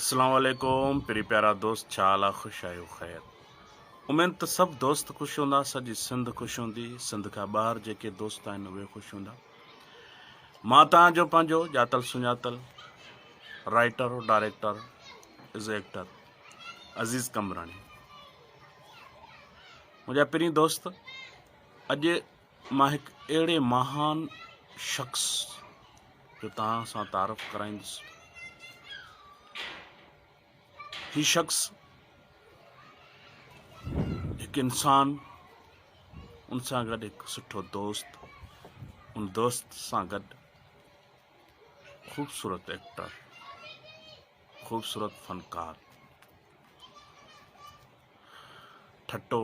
اسلام عليڪم پري پيارا دوست ڇا حال آ خوش آهيو خير اميد ته سڀ دوست خوش هوندا سڄي سنڌ خوش هوندي سنڌ کان ٻاهر جيڪي دوست آهن اهي خوش هوندا مان توهان جو پنهنجو ڄاتل سڃاتل writer director is actor Aziz Qambrani منهنجا پرين دوست اڄ مان هڪ اهڙي مهان شخص جو توهان سان تعارف ڪرائيندس. هي شخص هڪ انسان ان سان گڏ هڪ سٺو دوست ان دوست سان گڏ خوبصورت ايڪٽر خوبصورت فنڪار ٺٽو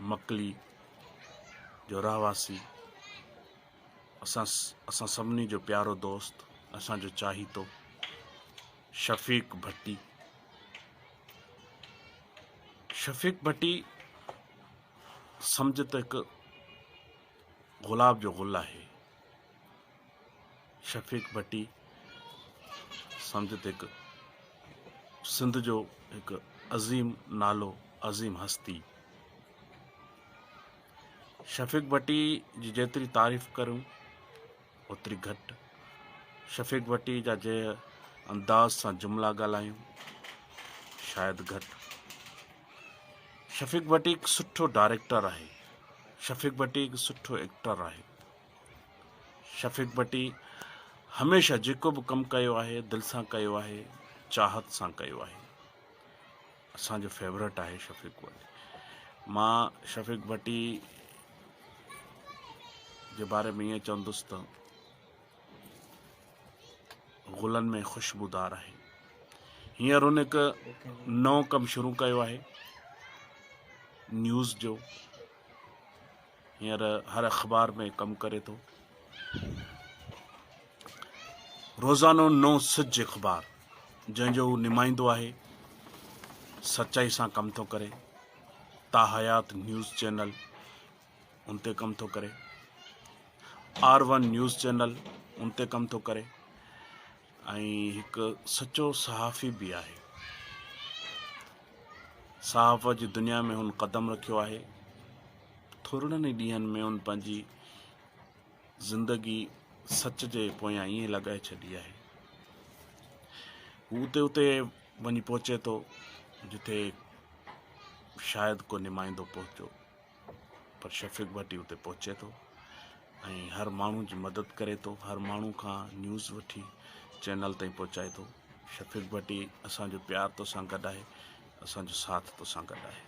مڪلي جو رهواسي اسان اسان سڀني جو پيارو دوست اسان جو چاهيتو شفيق ڀٽي شفيق ڀٽي سمجھ ته هڪ گلاب جو گل آهي شفيق ڀٽي سمجھ ته هڪ سنڌ جو هڪ عظيم نالو عظيم هستي شفيق ڀٽي جي جيتري تعريف ڪريون اوتري گهٽ. شفيق ڀٽي جا جنهن انداز سان جملا ڳالهايون شايد گهٽ. شفيق ڀٽي هڪ سٺو ڊائريڪٽر آهي. شفيق ڀٽي هڪ سٺو ايڪٽر آهي. شفيق ڀٽي هميشه جيڪو به ڪم ڪيو آهي دل سان ڪيو آهي چاهت سان ڪيو آهي. اسان جو فيورٽ آهي شفيق ڀٽي مان شفيق ڀٽي جي باري ۾ ائين چوندس ته گلن ۾ خوشبودار آهي هينئر هن هڪ نئون ڪم شروع ڪيو آهي نيوز جو هينئر هر اخبار ۾ ڪم ڪري ٿو. روزانو نئون سج اخبار جنهن جو هو نمائندو آهي سچائي سان ڪم ٿو ڪري. تاحيات نيوز چينل ان تي ڪم ٿو ڪري. آر ون نيوز چينل ان تي ڪم ٿو ڪري ۽ هڪ سچو صحافي به آهي. صحافت جي دنيا ۾ هن قدم رکيو آهي. ٿورڙن ئي ڏينهن ۾ هن پنهنجي زندگي سچ جي پويان ائين لڳائي ڇڏي آهي. هو اتي اتي وڃي پهچي ٿو جتي شايد ڪو نمائندو پهچو پر شفيق ڀٽي اتي پهچي ٿو ۽ هر ماڻهو جي مدد ڪري ٿو هر ماڻهو کان نيوز وٺي چينل تائين پهچائي ٿو شفيق ڀٽي اسان جو پيار تو سان گڏ آهي اسان جو ساٿ تو سان گڏ آهي.